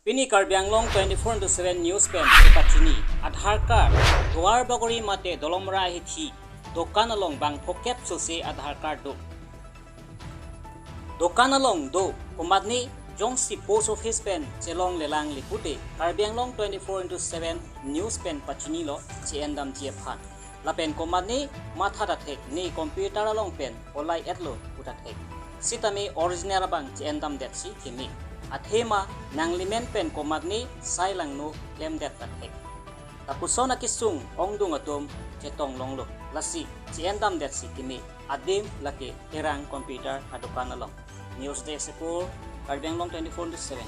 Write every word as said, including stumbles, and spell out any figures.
Pini Karbi Anglong twenty-four into seven News pen kepachini, Aadhaar card, Duar Bagori mate Dolamara ahithi, dokan along bang phokep sose Aadhaar card do. Dokan along do komatne jongsi post office pen chelong lelang le pute Karbi Anglong twenty-four into seven News pen pachinilo, che-endamji aphan. Lapen komatne matha ta thek, ne computer along pen olai-etlo pu ta thek. Sitame original abang che-endamdetsi keme. Athema nanglimen pen komatne sai langno klemdet ta thek. Lapuson akesung ongdung atum chetong longlo. Lasi che-endamdetsi keme. Adim lake Terang Computer adokan along. News Desk report, Karbi Anglong twenty-four into seven.